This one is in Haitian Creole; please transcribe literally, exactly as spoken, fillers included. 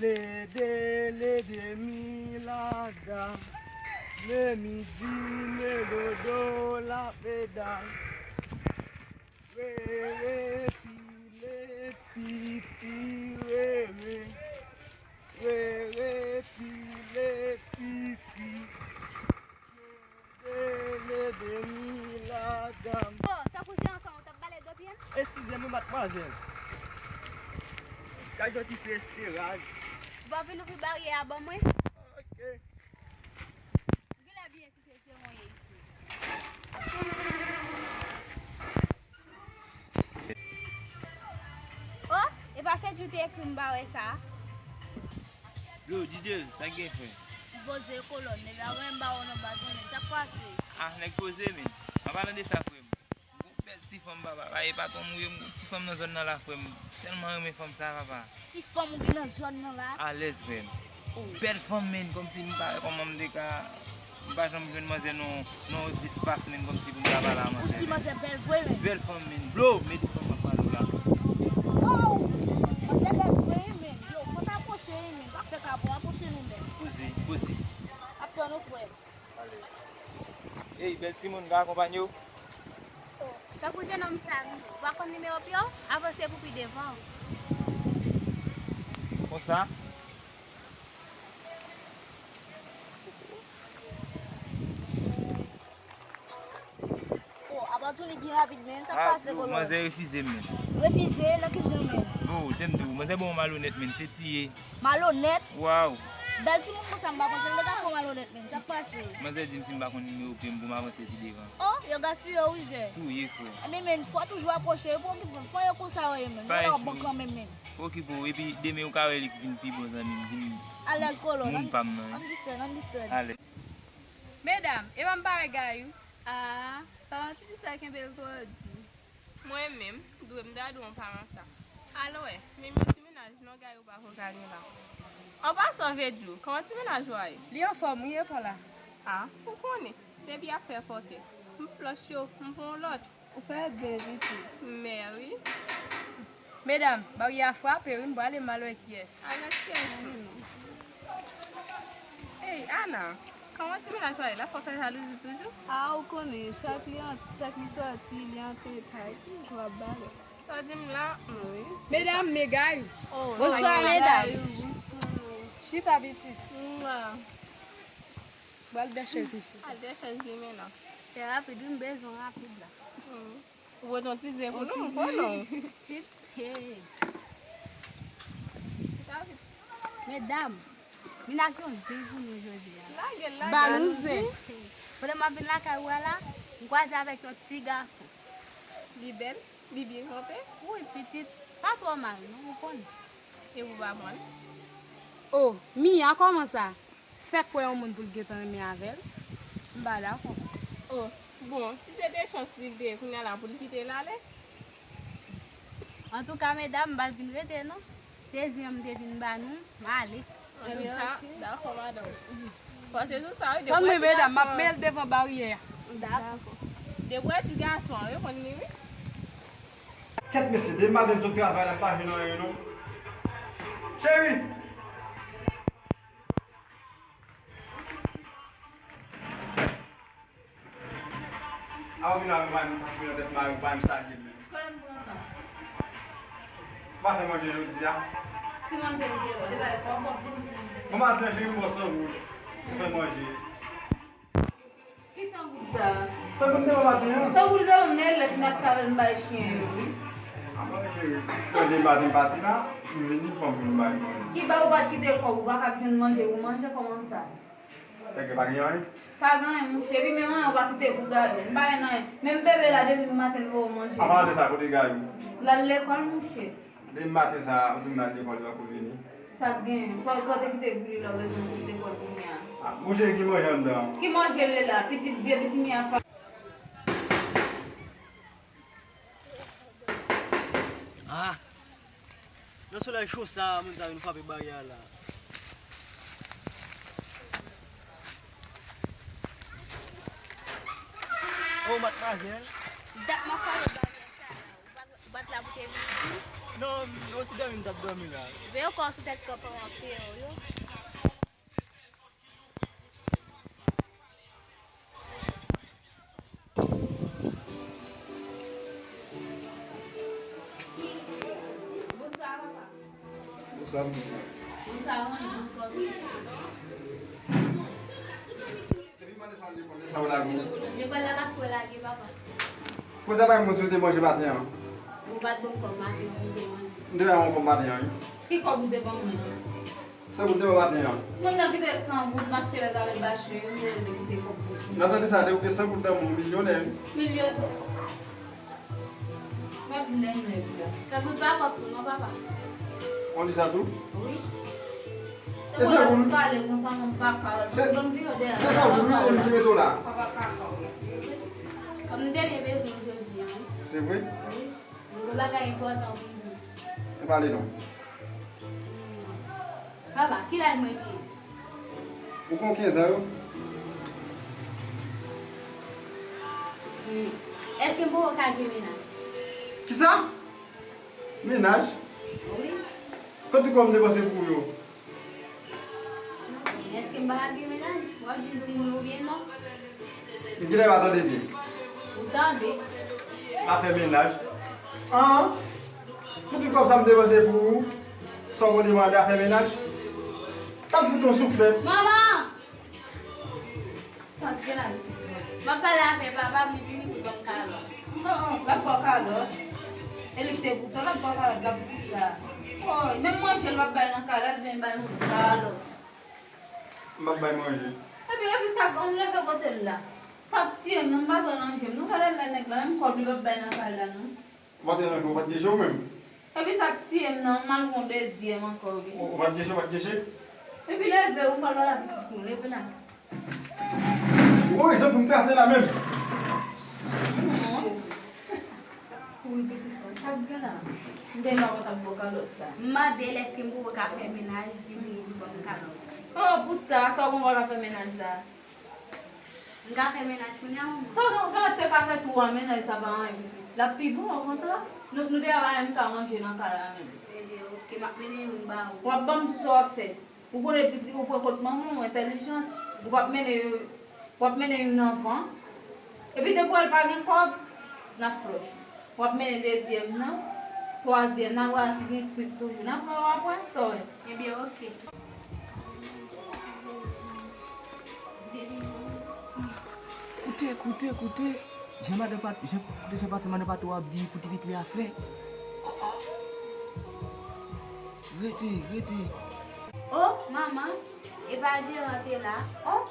Lede, lede mi ladan. Le midi, le dodo, la medam. Rere, pile, pipi, rere. Rere, pile, pipi. Lede, lede mi ladan. Oh, tankou jan ansanm, ou t ap pale dopyen? Eskize m, madmwazèl. Kay jodi se Esteraz. Bon, vin ouvri baryè a ban mwen. Ok. Genlè byen si se Jeron ye isi. Oh, e pa Fedjou te ekri m ba wè sa? Yo, Didye, sa k gen, frè? M poze kolòn, nèg la, mwen m ba w nan baz, men sa k pase? Ah, nèg poze, men. An palan de sa, frè m. M gon bèl ti fanm, papa. Pa, e pa ton mouye, m gon ti fanm nan zòn nan la, frè m. Tèlman renmen fanm sa, papa. Ti fanm ou gen nan zòn nan la? Alèz, frè m. Oh. Bèl fanm, men, kòmsi m pa wè kòman m te ka, m pa janm jwenn manzè nan, nan espas, men, kòmsi pou m ta pale a manzè. Ou si manzè bèl vre, men? Bèl fanm, men. Blo, men de fanm m ap pale w la. Wow! Manzè bèl vre, men. Yo, fò n apwoche, men. Pa fè kabon, apwoche nou, men. Poze, poze. Ap tann ou, frè m. Ale. Ey, bèl timoun, m ka akonpanye w? Tankou jennonm sa, wi. Ou pa konn nimewo pye w? Avanse pou pi devan. Konsa? Oh, abandone byen rapid, men. Sa k pase, Blo, kolòn? Manzè refize m, men. Refize? Nan ki jan, men? Blo, te m di w, manzè bon malonèt, men. Se tiye. Malonèt? Waw. Bèl timoun konsa, m pa panse l te ka fè w malonèt, men. Sa k pase? Manzè di m si m pa konn nimewo pye m pou m avanse pi devan. Oh, yo gaspiye w, wi, jwè. Touye, frè. Ebyen, men, fò w toujou apwoche yo, pa okipe w. Fò yo konsa yo ye, men. Yo la w bon kanmenm, men. Pa okipe w, epi demen ou ka wè li k vin pi bon zanmi m, vin moun pa m nan, wi. Alèz, kolòn. Understand, understand. Alèz. Medam, e pa m pa wè Gayou? Ah, pa yon ti fi sa kenbe l twò di. Mwen menm, dwe m ta di w yon paran sa. Al wè, menm yon ti mennaj non Gayou pa ko ka gen la. An pasan, Vedjou, kòman ti mennaj ou a ye? Li anfòm, wi, e pa w la. Ah, ou konnen, depi afè fòtè, m flòch yo, m pran yon lòt. Ou fè byen, pitit. Mè wi. Medam, baryè a frape, wi, m prale m al wè kiyès. Al wè kiyès, non? Ey, Ana, kòman ti mennaj ou a ye la? Fò fè jalouzi toujou? A, ou konnen, chak li an-, chak li sòti, li antre kay, toujou ap bale. Sa w di m la? Wi. Medam, men Gayou. Oh, bonswa, medam. Chita, pitit. Mwa. Pral dèchèz, mesye. Al dèchèz li men non. Fè rapid, wi, m bezwen rapid la. Hmm. Ou pote yon ti zen pou nou, m konnen w. Ti zen. Medam, vin ak yon zen pou nou jodi a. Lage l, lage l. Ba nou zen. Pandan m ap vin lakay ou a la, m kwaze avèk yon ti gason. Li bèl, li byen kanpe? Wi, pitit, pa twò mal non, ou konn. E ou pa pran l? O, Mia, kòman sa? Fèk wè yon moun pou l gentan renmen avè l. M pa dakò. O, bon, si se te chans li te ye kounye a la pou l kite l ale. Antouka, medam, m pa t vin rete non. Se zen an m te vin ba nou, m ale. Antouka, dakò, madanm. Panse sou sa, wi, depi w wè ti gason an. Tann mwen, medam, m ap mete l devan baryè a. Dakò. Depi w wè ti gason an, reponn li, wi. Kèt mesye, depi maten m sot travay la, m pa jwenn anyen non. Cheri! A ou vin avè m, pa m pase nan tèt mari, pa m salye m menm. Konnen m pran tan. Ou pa fè manje jodi a? Ki manje m te fè? Te bay fò, bon, vin ki manje. Bon maten, cheri, m ba w san goud. Ou fè manje. Ki san goud sa? San goud te ban maten an. San goud te ban m nan lèt m t ap chache m bay chen yo, wi. A bon, cheri, tande maten m pati la, m vini, fò m vin bay manje. Ki ba ou pa t kite kòb, ou pa ka jwenn manje pou manje, kòman sa? Tèt pa gen anyen? Pa gen anyen, mouche. Epi menm anyen, ou pa kite pou Gayou. M pa jwenn anyen. Menm bebe la, depi maten, l voye w manje. An palan de sa, kote Gayou? L al lekòl, mouche. Depi maten sa, ou di m l al lekòl, li poko vini. Sa k gen? Sa, sa w te kite pou li la, ou bezwen sot lekòl kounye a? A, mouche, ki manje anndan? Ki manje l ye la? Pitit, vye pitit Mia pa. Ah! Nan solèy cho sa, moun ta vin frape baryè a la. Oh, madmwazèl. Dat m ap frape baryè sa la. Ou pa t la pou te vin di? Non, yon ti dòmi m t ap dòmi la. Veye kò w sou tèt kanpe anpe yo. Bonswa, papa. Bonswa, bonswa. Bonswa, manmi. Bonswa, pitit. Depi mande sa, li konn sa w lage. Lekòl la pa t twò lage, papa. Konsa pa gen moun sou te manje maten an. Ou pa t ban m kòb maten an pou m te manje. M te ba w kòb maten an, wi. Ki kòb ou te ban mwen? San goud te ban maten an. Nonm nan kite san goud, m achte lèt avèk bache, m te, te kite kòb pou. Nan tande sa, te kite san goud nan men w, milyonè, wi. Milyonè. Gad lè nèg la. San goud pa kòb tou non, papa. On di sa tou? Wi. E san goud? Pale konsa, mon papa. Se, se san goud, wi, ki mete w la. Papa, papa. Kòm m te byen bezwen jodi a, wi. Se vre? Wi. Yon gwo bagay enpòtan pou m di. E pale non. Papa, ki laj mwen genyen? Ou konn kenz an yo? Hmm. Èske m poko ka gen mennaj? Kisa? Mennaj? Wi. Kote kòb m depanse pou yo? Èske m pa ka gen mennaj? W ap jis di m wi oubyen non. Genlè pa tande byen. Ou tande? Pa fè mennaj. An? Pou tout kòb sa m depanse pou ou, sa w konn demande a fè mennaj? T ap fout yon souflèt. Manman! Sa k gen la, pitit mwen? M ap pale avè papa m, li vini pou l ban m kalòt. Oh, oh, l ap ba w kalòt? E li k te pou sa, l ap ba w kalòt, l ap pou sa. Oh, menm manje l p ap bay nan kay la, l vin bay moun kalòt. M ap bay manje. Epi, epi sa k, ann leve kote l la. Sa k tiye m nan, m pa t wè nan je m. Nou talè lè nèg la, menm kòb li p ap bay nan kay la, non. Ou pa t nan je w, ou pa t gen je w menm? Epi sa k tiye m nan, m al pran dezyèm ankò, wi. Ou, ou pa t gen je, ou pa t gen je? Epi leve, ou pral pale a pitit nou, leve la. Ou wè jan pou m trase la menm. Non. Wi, pitit mwen, sa k gen la? M te nan wè w t ap ba w kalòt la. M mande l èske m poko ka fè mennaj, li vini pou l ban m kalòt. Oh, pou sa, sa w gen w pa ka fè mennaj la? M ka fè mennaj kounye a, manman? Sa w gen, sa w te ka fè twa mennaj, sa pa anyen, pitit. L ap pi bon, okontrè. Nou, nou deja pa menm ka manje nan kay la menm. Ebyen, oke, m ap mennen youn ba ou. W ap ban m di sa w ap fè. Ou konnen pitit, ou pran kont manman w entèlijan, ou p ap mennen yo, w ap mennen youn anvan. Epi depi w wè l pa gen kòb, n ap flòch. W ap mennen dezyèm nan, twazyèm nan, apre a si gen swit toujou, n ap pran yo apre, sa w wè. Ebyen, oke. Koute, koute, koute. Jan madan pa, jan, koute jan patwon madan patwon ap di pou ti pitit li a fè. Oh, oh. Rete, rete. Oh, manman, e pa jeran te la. Oh.